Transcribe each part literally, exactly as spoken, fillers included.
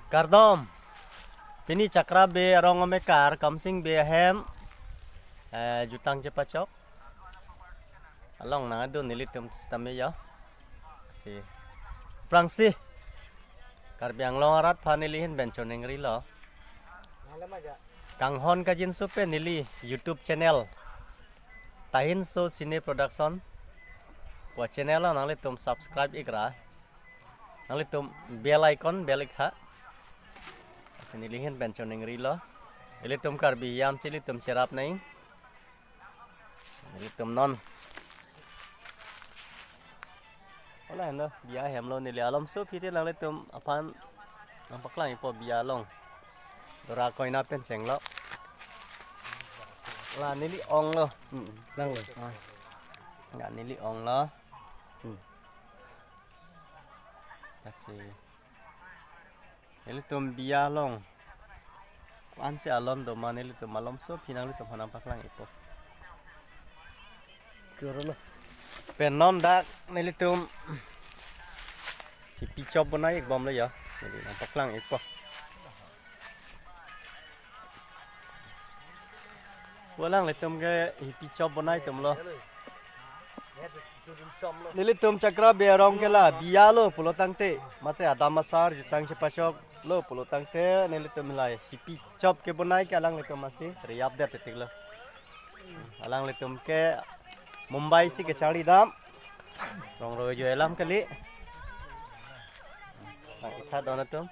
Kardom. Pini Chakra Bey arong amekar Kamsing Bey ahem, eh, jutang chepachok. Along nangdun nelitum sitame yo. Si. Prangsi. Karbi Anglong arat aphan neli ahin pen choningrilo. Kanghon kajinso pen neli YouTube channel Tahinso Cine Production pu channel lo, nanglitum subscribe ikra. Nanglitum bell icon bell iktha. Si neli ahin pen choningrilo. Ilitum Karbi yam si ilitum cherap nang. Ilitum non. Ola hendo, biya ahem lo, neli alomso aphi te nanglitum aphan nangpaklang ikpo biya along. Dora koina pen chenglo. La neli ong lo. Hmm, lang lo. Ah. Neli ong lo. Hmm. Lasi. Ilitum biya along. Ko-ansi alom do ma nelitum alomso aphi nanglitum aphan nangpaklang ikpo. Choro lo. Pen non dak nelitum hipi chop bonai ik bomlo yo. Neli nangpaklang ikpo. Pu alanglitum ke hipi chop bonai atum lo. Nelitum Chakra Bey arong ke la biya lo pulo tangte, mate adam asar jutang chepachok lo pulo tangte, nelitum la hipi chop kebonai ke alanglitum asi riyap det tik lo. Alanglitum ke Mumbai si kecharli dam. Rong roi jo alam kali. Nang iktha don atum.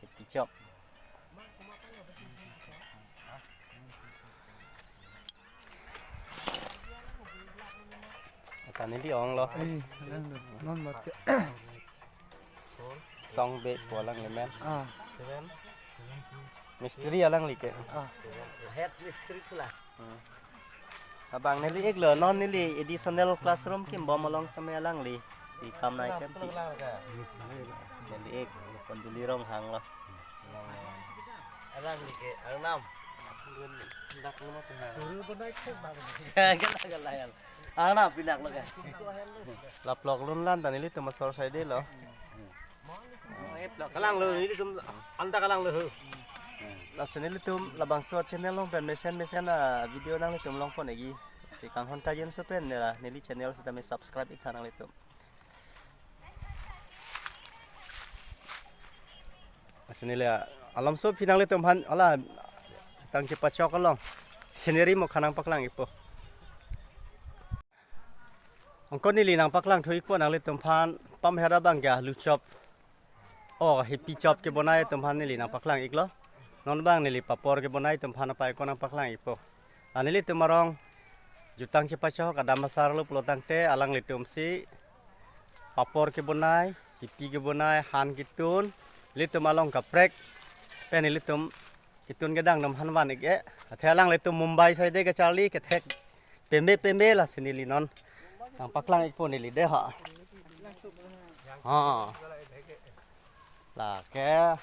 Hipi chop. Ata neli ong lo. Eh, alang lo. Non mat ke. Song Bey pu alangli men. Ah. Mistri alangli ke. Ah. Head mistri chula. Hmm. Abang neli ik lo, non neli additional classroom kim bom along tame alangli si kam nai kan ti. Neli ik, Konduli Ronghang lo. Alangli ke, Arnam. Gala, gala, ya. Arnam, pinak lo ke. Laplok lun lan ta nelitum asor saide lo. Kalang lo, nelitum anta kalang lo. Lasi nelitum labangso channel along pen mesen mesen a video nanglitum longpon ikji. Si Kanghon Kajinso pen nela neli channel sitame subscribe iktha nanglitum. Lasi neli alomso aphi nanglitum aphan ola jutang chepachok along scenery mo kha nangpaklang ikpo. Anke neli nangpaklang thu ikpo nanglitum aphan, pamhera abang ke alu chop. Oh, hipi chop kebonai atum aphan neli nangpaklang iklo. Non abang neli papor kebonai atum aphan apai ko nangpaklang ikpo. La nelitum arong jutang chepachok adam asar lo pulo tangte alanglitum si papor kebonai, hipi kebonai, han ketun, ilitum along kaprek pen ilitum ketun kedang atum aphan van ik-e. Athe alanglitum Mumbai saide kecharli kethek peme peme, lasi neli non nangpaklang ikpo neli de ha. Ha. Lake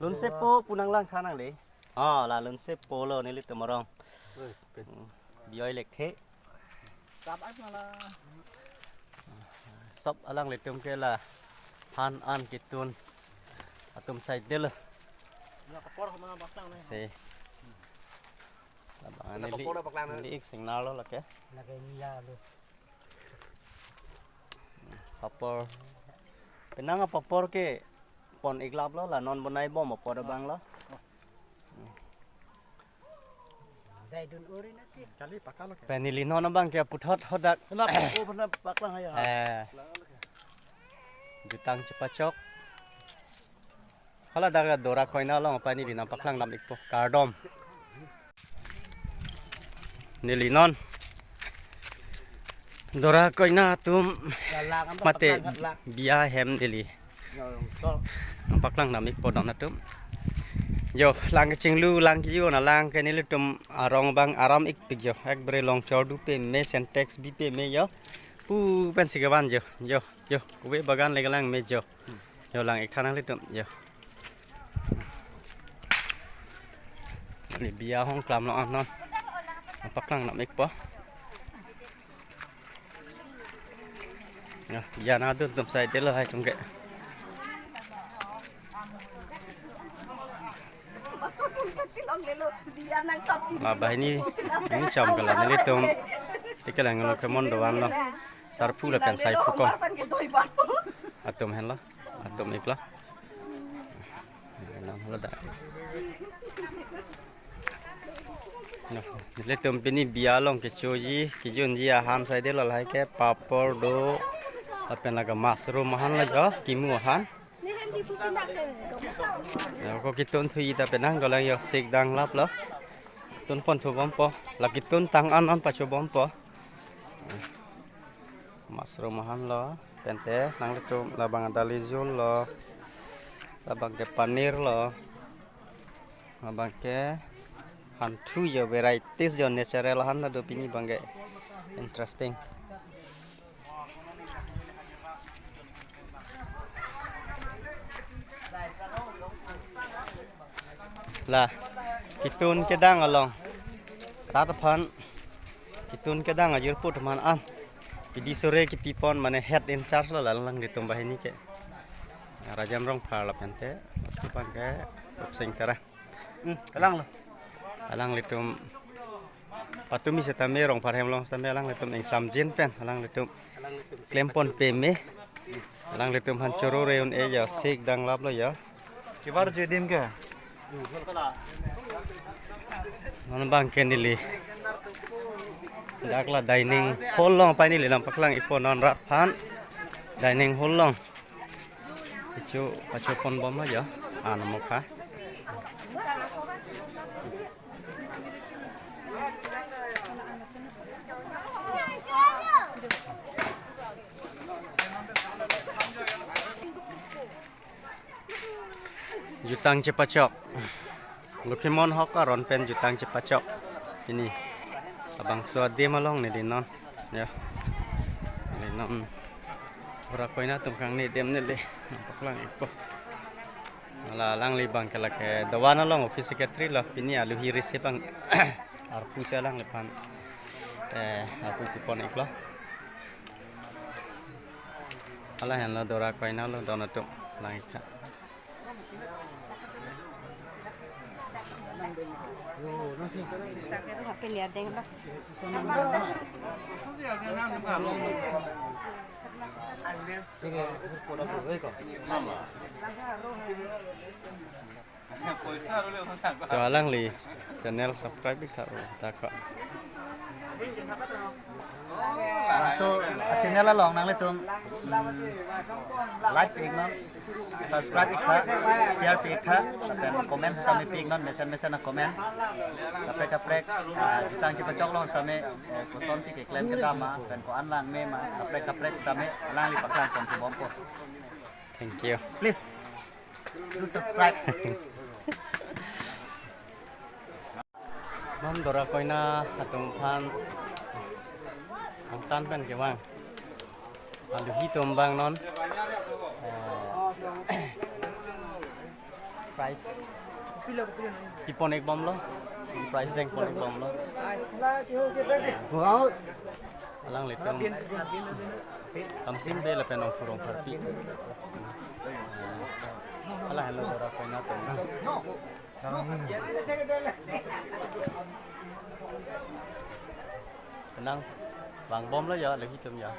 lunsepo pu nanglang tha nangle. Ha, la lunsepo lo nelitum arong. Hmm. Bioi lekthe. Sop alanglitum ke la han an ketun atum saide lo. Si. Labang neli, neli ik singnar lo lake. Lake niya lo. Papor. Penang apapor ke pon iklap lo, la non bonai bom apor abang lo. Dai dun ori na ti. Kali pakalo ke. Pen neli non abang ke puthot hodak. Kenapa? Oh, pernah paklang ya. Eh. Jutang chepachok. Hala dak dora koina along apai neli nangpaklang dam ikpo. Kardom. Neli non dora koina atum mate biya hem neli nangpaklang dam ikpo don atum. Yo, lang kechinglu, lang ke-o na lang ke nelitum arong abang aram ikpik yo. Ekbare long chor du peme, Sintex bi peme yo. Pu pensi kevan yo. Yo, yo, kove bagan le kelang me yo. Yo lang ik tha nanglitum yo. Neli biya hong klam lo anon. Nangpaklang dam ikpo. Yo, biya nangdun atum saide lo hai atum ke. La banghini, ini cham kala nelitum. Tikelang lo kemon doan lo. Sarpu lapen sai pukong. Atum henlo. Atum iklo. Nang lo da. Nelitum pini biya along kechoji, kejunji ahan saidelo lahai ke papor do. Lapen laga mushroom ahan lo jo, kimu ahan. Ako kitun thuji ta penang ko lang yo sik danglap lo. Tun pon thu bompo. La kitun tang an an pacho bompo. Mushroom ahan lo. Pente nanglitum labang dali jul lo. Labang ke paneer lo. Labang ke hanthu jo varieties jo natural ahan lo do pini abang ke interesting. La, kitun kedang along. Rat aphan, kitun kedang ajirpo teman an. Pidi sore kipipon mane head in charge lo la alanglitum banghini ke. Rajam Rongphar lapente, abang ke Upsing Terang. Hmm, kalang lo. Alanglitum patumi setame Rongphar hem along setame alanglitum ingsamjin pen alanglitum klempon peme. Alanglitum aphan choro reun e ya sik danglap lo ya. Kibar jedim ke. Non abang ke neli dak la dining hall along pai neli nangpaklang ikpo non rat aphan dining hall along. Kecho, kecho pon bom aja. Ano mo kha. Jutang chepachok. Lokhimon Hok aron pen jutang chepachok. Ini labangso adim along neli non. Ya. Neli non. Dora koina atum kangni adim neli. Nangpaklang ikpo. La alangli abang ke lake doan along office secretary lo pini aluhi receive abang arpu si alangliphan. Eh, arpu pipon iklo. Ala henlo dora koina lo don atum lang ik tha. To alangli channel subscribe ik tha o ta ko. Laso channel along nanglitum, mm, like pi iknon, subscribe ik tha, share pi ik tha, lapen comment sitame pi iknon, mesen mesen a comment. Kaprek kaprek, ah, jutang chepachok along sitame, eh, kosonsi keklem kedam ma, lapen ko-an lang me ma, kaprek kaprek sitame alangli paklang pon thu bompo. Thank you. Please do subscribe. Non dora koina atum aphan angtan pen kevang. Aluhi atum abang non. Eh, prize. Kipon ik bomlo. Prize dengpon ik bomlo. Alanglitum. Kamsim de lapen Nongphu Rongpharpi. Ala henlo dora koina atum. Nang vang bomlo ya, aluhi atum ya.